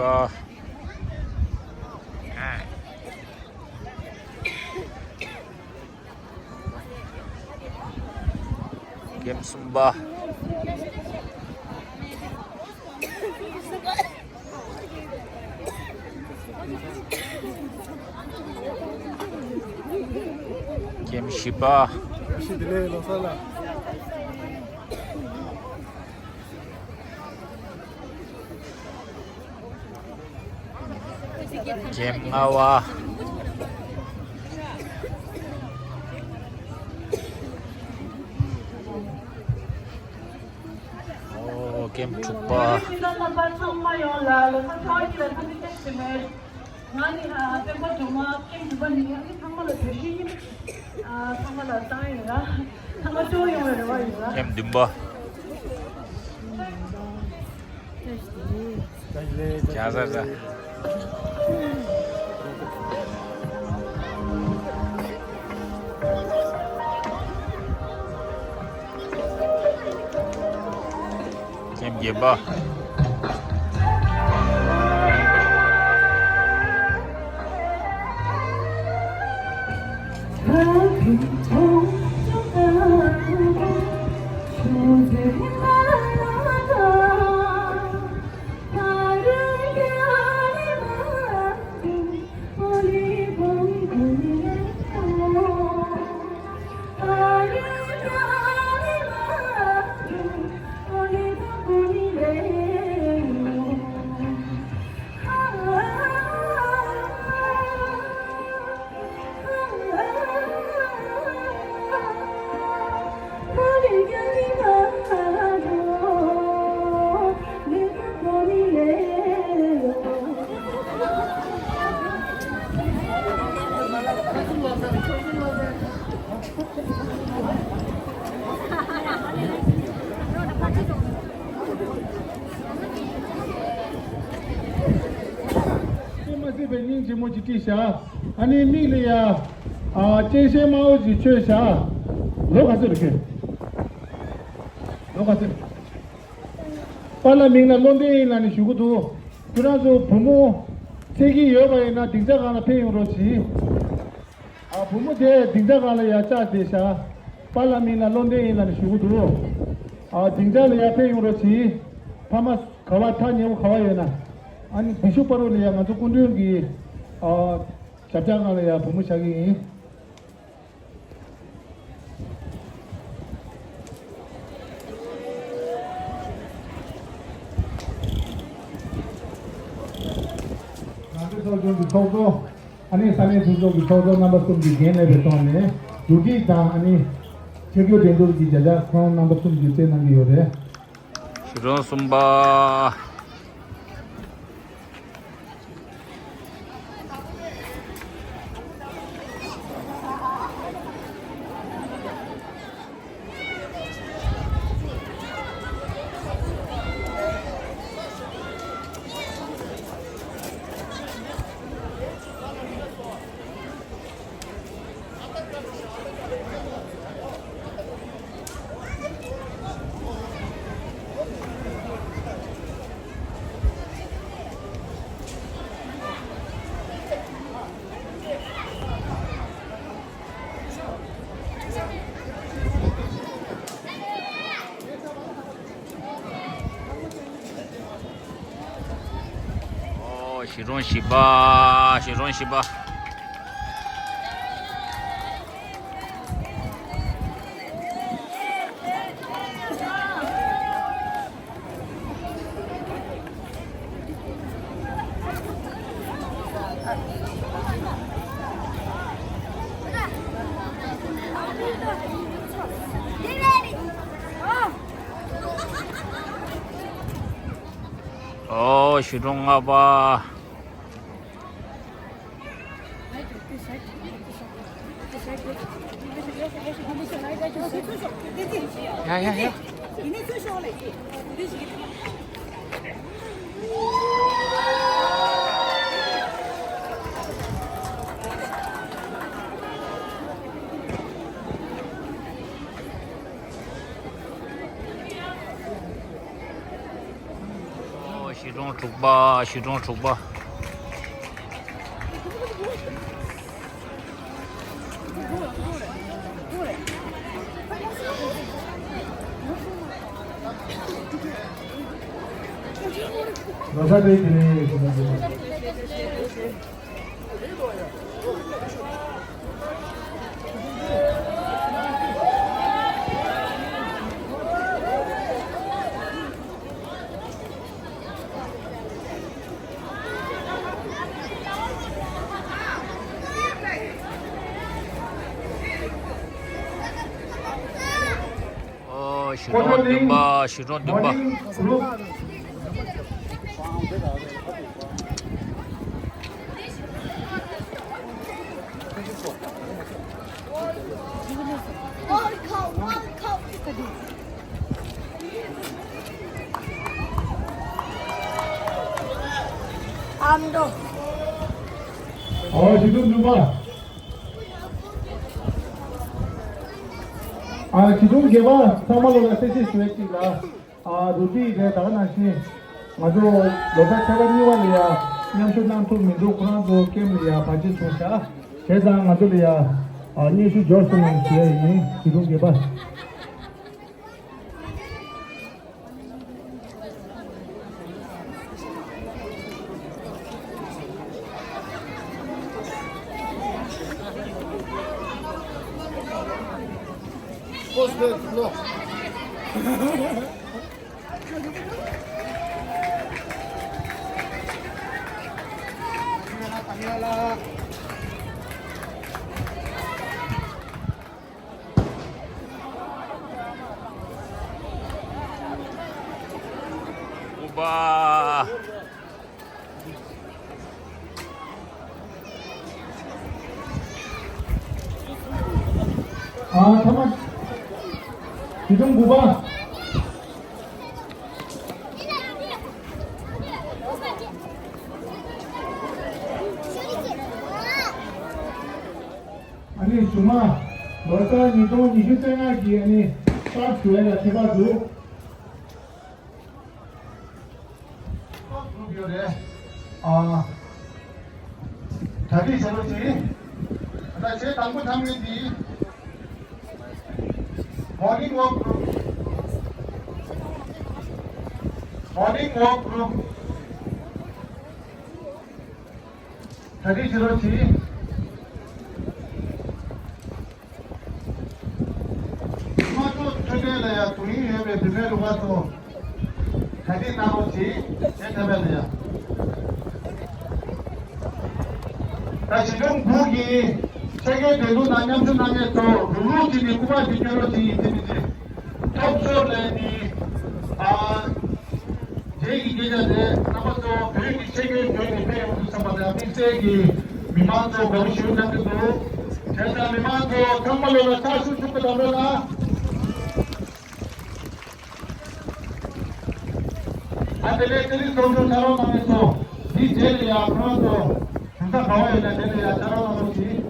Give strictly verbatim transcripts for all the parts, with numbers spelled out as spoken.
ཨ། ཀེམ་གསུམ་པ། ཀེམ་བཞི་པ། ཀེམ་ལྔ་པ། ཨོ། ཀེམ་དྲུག་པ། ང་ནི་ཨ་སྤེན་པ་སྒྲོལ་མ། ཀེམ་དྲུག་པ་ནི་ཨ་ནི་ཚང་མ་ལ་བེད་སྤྱོད་ཡིན། ཨ་ཚང་མ་ལ་བཏང་ཡིན་ར། ཚང་མ་སྤྲོ་ཡོང་བའི་རེ་བ་ཡིན་ར། ཀེམ་བདུན་པ། ཡ་ཟ་ཟ། ཀེམ་བརྒྱད་པ། དེ་མ་ཟད་པའི་སྙིང་རྗེ་མོ་ཅིག་བྲིས་བཞག་ཨ་ནི་མིག་ལ་ཡ། ཨ། སྤྱན་ཤེལ་དམར་པོ་ཅིག་མཆོད་བཞག་ལོ་ག་ཚོད་རེད་ཁྱོད། ལོ་ག་ཚོད། པཱ་ལགས་མིང་ལ་བློ་ལྡན་ཡིན་ལབ་ནས་ཞུ་གི་འདུག་ཁྱོད་རང་ཚོ་བུ་མོ་འཚོལ་གྱི་ཡོད་པ་ཡིན་ན་སྡིངས་ཆ་སྒང་ལ་ཕེབས་ཡོང་རོགས་གྱིས། ཨ། བུ་མོ་དེ་སྡིངས་ཆ་སྒང་ལ་ཡར་བཅར་བསྡད་ཤག་པཱ་ལགས་མིང་ལ་བློ་ལྡན་ཡིན་ལབ་ནས་ཞུ་གི་འདུག་ཨ། སྡིངས་ཆ་ལ་ཡར་ཕེབས་ཡོང་རོགས་གྱིས། ཕ་མ་ག་བ་ཐག་ཉེ་བོ་ག་བ་ཡོད་ན། ཨ་ནི་བི་ཤུ་པ་རོ་ལ་ཡ་ང་ཚོ་སྐུ་མགྲོན་གྱི། ཨ། ཞབས་བཅགས་སྒང་ལ་ཡ་བུ་མོ་བཞག་གི་ཡིན། ང་ཚོའི་ཚོགས་ཆུང་གི་ཚོགས་གཙོ། ཨ་ནི་ས་གནས་འཐུས་ཚོགས་ཀྱི་ཚོགས་གཙོ་རྣམ་པ་གསུམ་གྱིས་འགན་ལེན་པའི་ཐོག་ནས་གོ་སྒྲིག་དང་། ཨ་ནི་ཆིབས་བསྒྱུར་འགྲན་བསྡུར་གྱི་བྱ་གཞག་ཁོང་རྣམ་པ་གསུམ་གྱིས་སྤྲད་གནང་གི་ཡོད་རེད། གཞིས་གྲོང་གསུམ་པ། ཨོ། གཞིས་གྲོང་བཞི་པ། གཞིས་གྲོང་བཞི་པ། ཨོ། གཞིས་གྲོང་ལྔ་པ། ཡ་ཡ་ཡ། ཨོ། གཞིས་གྲོང་ དྲུག་པ། གཞིས་གྲོང་དྲུག་པ། ལོ་གསར་པའི་དེ་ནས། ཨོ། གཞིས་གྲོང་བདུན་པ། གཞིས་གྲོང་བདུན་པ། ཨ་མདོ། ཨོ། གཞིས་གྲོང་བདུན་པ། ཨ། གཞིས་གྲོང་བརྒྱད་པ་ཚང་མ་ལོ་ལ་གསལ་བཤད་ཞུ་ཡས་གཅིག་ལ། ཨ། རུ་སྒྲིག་རེད། ད་ག་ནང་བཞིན་ང་ཚོ་ལོ་གསར་ཚེས་པ་གཉིས་པ་ལ་ཡ་མཉམ་ཞུགས་གནང་ཐུབ་མི་འདུག་ཁོ་རང་ཚོ་ཀེམ་ལ་ཡ་བར་ཆད་བྱུང་ཤག་བྱས་ཙང་ང་ཚོ་ལ་ཡ། ཨ། སྙན་ཞུ་འབྱོར་སོང་ངམ་ཞུ་ཡ་ཡིན། གཞིས་གྲོང་བརྒྱད་པ། དགུ་པ། ཨ། ཐ་མ། གཞིས་གྲོང་དགུ་པ། ཨ་ནི་གཞུག་མ་ལོ་གསར་ཉིས་སྟོང་ཉི་ཤུ་རྩ་ལྔ་གི་ཨ་ནི་གསར་ཞུ་ཡ་ལ་ཁྱད་པར་འདུག་ཡོད་རེད། ཨ། གྲ་སྒྲིག་བྱེད་རོགས་གྱིས། ད་ཆེས་དང་པོ་འཐམ་མཁན་དེ། Morning walk group. Morning walk group. གྲ་སྒྲིག་བྱེད་རོགས་གྱིས། དམངས་གཙོ་འཕྲོད་བསྟེན་ལ་ཡང་དོ་དབྱིངས་ཡོད་པའི་བུད་མེད་ལུང་པ་ཚོ་གྲ་སྒྲིག་གནང་རོགས་གྱིས། དེ་ཐད་པ་ལ་ཡང་། ད་གཞིས་གྲོང་དགུ་གི་ཆེད་མཁས་འགྲན་བསྡུར་ནང་མཉམ་ཞུགས་གནང་མཁན་ཚོ་རུག་རུག་བྱས་ནས་སྐུ་པར་ཅིག་སྐྱོན་རོགས་གྱིས། ཡིན་གཅིག་མིན་གཅིག་ཐོབ་ཤོར་ལས་ནི། ཨ། རྗེས་ཀྱི་སྐད་ཆ་དེ་རྣམ་པ་ཚོ་བོད་ཀྱི་ཆེད་མཁས་བོད་ནས་ཕེབས་ཡོང་དུས་ཙམ་པ་དང་དམིགས་བསལ་གྱི་མི་མང་ཚོ་དགའ་པོ་ཞེ་པོ་གནང་གི་འདུག་བྱས་ཙང་མི་མང་ཚོ་ཚང་མ་ལོ་ལ་ཕྱག་ཤུགས་ཤུགས་པོ་གནང་རོགས་གནང་། ཨ། དེ་ནས་ཚན་རིག་ཚོགས་ཆུང་ཕྱག་རོགས་གནང་མཁན་ཚོ་འདིའི་རྗེས་ལ་ཡང་ཁོ་རང་ཚོ་གཞན་དག་ག་བ་ཡོད་ན་དེ་ལ་ཡང་ཕྱག་རོགས་གནང་རོགས་གྱིས།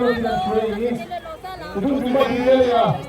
ཡིན། དེ་དུས་འདུན་པ་དེ་ཡལ་ཡ།